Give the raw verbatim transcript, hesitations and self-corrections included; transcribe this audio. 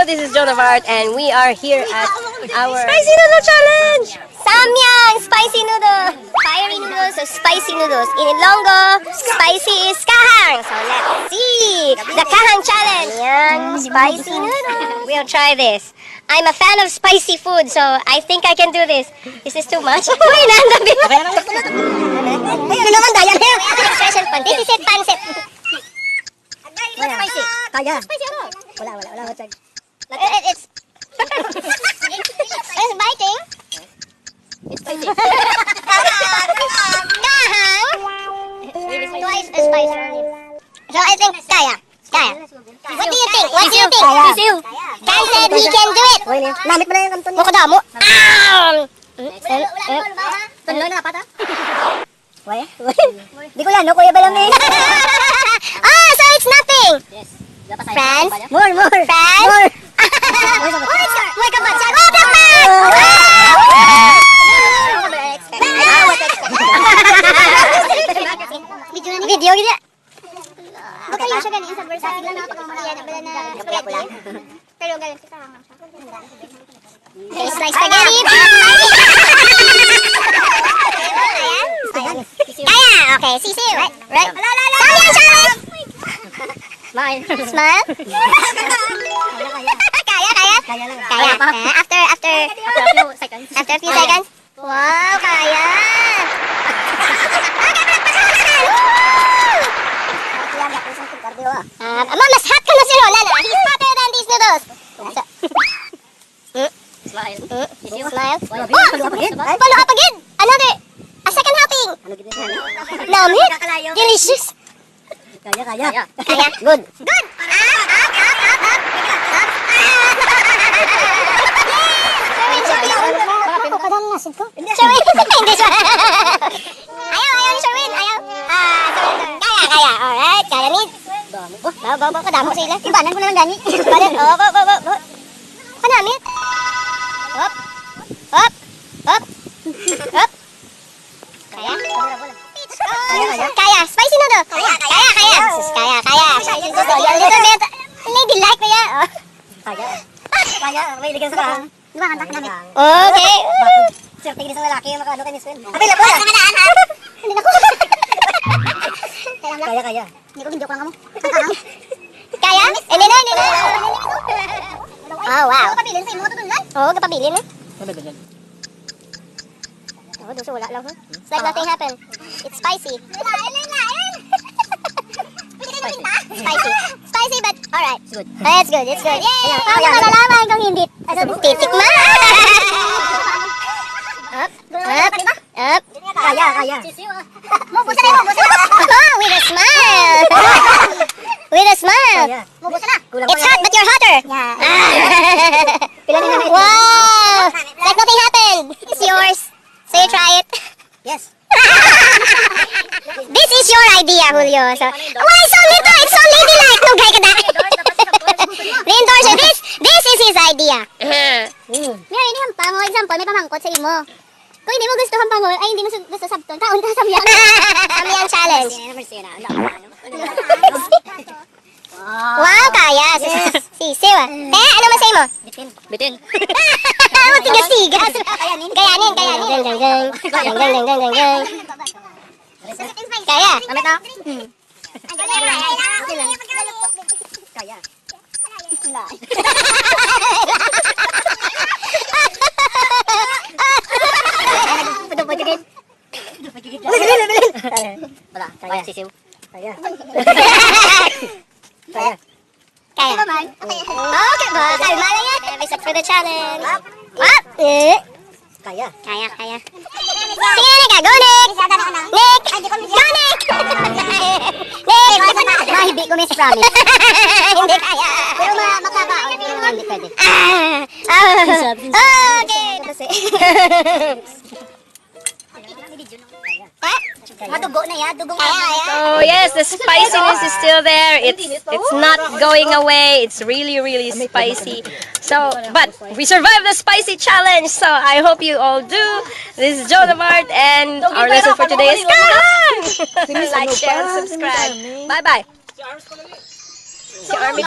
This is Joan of Art, and we are here at our Spicy Noodle Challenge! Samyang! Spicy noodle! Fiery noodles or spicy noodles. In Ilonggo, spicy is kahang. So let's see the kahang challenge. Yan, spicy noodles. We'll try this. I'm a fan of spicy food, so I think I can do this. Is this too much? Uy, nanda din. Ayun naman, Dayan. Special pancit. This is it, pancit. Wala. Kaya. Spicy ano? Wala, wala, wala. Wala. It, it, it's, it's biting. It's spicy. Kahang. Twice as spicy. So, I think kaya. Kaya. What do you think? What do you think? Kaya. Sisiw. Kyle said he can do it. Uy, ni-, namit mo na yung kanto niya. Mukha damo. Ah! Tunlo na dapat, ha? Wala? Di ko yan, no? Kuya Balaming. Ah, so it's nothing. Yes. Friends? More, more. Friends? More. Oh, it's, oh my God, siya. Oh, black man! Wow! Video, video. Okay, siya galing sa versa. Sila na pag-umuna yan, wala na. Pero galing sa sarang. Okay, slice spaghetti. Kaya? Okay, sisiw. Right. Samyang challenge. Smile. Smile. Kaya, kaya. Kaya lang. Kaya. Ah, after, after, after a few seconds. After a few seconds. Wow, kaya! Ah, ama, mas hot ka na si Ronan, ah. He's hotter than these noodles. So, hmm? Smile. Hmm? Smile. Grabe, oh! Palo apagid. Palo apagid. Another, a second helping. Ano gid yan? Namit. Delicious. Kaya, kaya. Kaya. Kaya. Good. Good. Up, up, up, up, up. Ako, kadang nasid ko. Sherwin, hindi siya. Ayaw, ayaw ni Sherwin. Ayaw. Ah, Sherwin, Sherwin. Kaya, kaya. Alright, kaya ni. Bawa, bawa, bawa, kadamo sila. Ibanan ko na lang gani. Ibanan. Oh, bawa, bawa, bawa, bawa. Panamit. Hop. Hop. Hop. Hop. Kaya? Kaya, kaya. Kaya, spicy noodle. Kaya, kaya. Kaya, kaya. Sus, kaya, kaya. Spicy noodle. A little bit. Ladylike, kaya. Oh. Kaya. Kaya, may iligan sa kang. Di ba, ang taas namin? Okay. Swerte, hindi sa lalaki yung makaano kay Miss Wen. Available. Hindi na ko. Kaya, kaya. Hindi ko, hindi ko lang kamo. Kaya? Hindi na, hindi na. Oh, wow. Kapabilin sa imo, tutulad? Oo, kapabilin, eh. Ano ba yan? Oh, doon sa wala lang, ha? It's like nothing happened. It's spicy. Lain, lain, lain. Pwede na pinta? Spicy. Spicy, but alright. It's good. It's good, it's good. Yay! Kaya, kaya. Ano malalaman kung hindi? Ano, titikman? Up, up, up. Kaya, kaya. Mo, busa na mo, busa na. Oh, with a smile. With a smile. Kaya. Mo, busa na. Kulang pa yan. It's hot, but you're hotter. Yeah. Ah. Pila na naman? Wow! Like nothing happened. It's yours. So you try it. Yes. This is your idea, Julio. So, why so little? It's so ladylike. Nugay ka da. Re-endorse it. This, this is his idea. Mm. Mira, ini hampang, oh, example, may pamangkot sa imo. Kung hindi mo gusto hampang, oh, ay, hindi mo su-, gusto sabton, kaon ka samyang. Samyang challenge. Mercy na, mercy na. Ano, ano? Wow, kaya. Yes. Sisiw, ah. Eh, ano man sa imo? Bitin. Bitin. Matigas-tigas. Kayanin, kayanin. Gang, gang, gang. Gang, gang, gang, gang, gang. Kaya. Gamit na? Hmm. Kaya. Wala, kaya. Sisiw. Kaya. Kaya. Kaya. Okay ba? Kalma lang yan. Reset for the challenge. Up. Eh. Kaya. Kaya, kaya. Sige, Nick, ah, go, Nick. Nick. Go, Nick. Nick. Mahibi ko, miss, promise. Hindi kaya. Pero ma-, makakaon. Hindi pwede. Ah. Ah. Okay. Kasi Madugo na ya, dugo na. Kaya, kaya. So yes, the spiciness is still there. It's, it's not going away. It's really, really spicy. So, but we survived the spicy challenge. So I hope you all do. This is Joan of Art, and our lesson for today is kahang. Like, share, and subscribe. Bye-bye. Si Army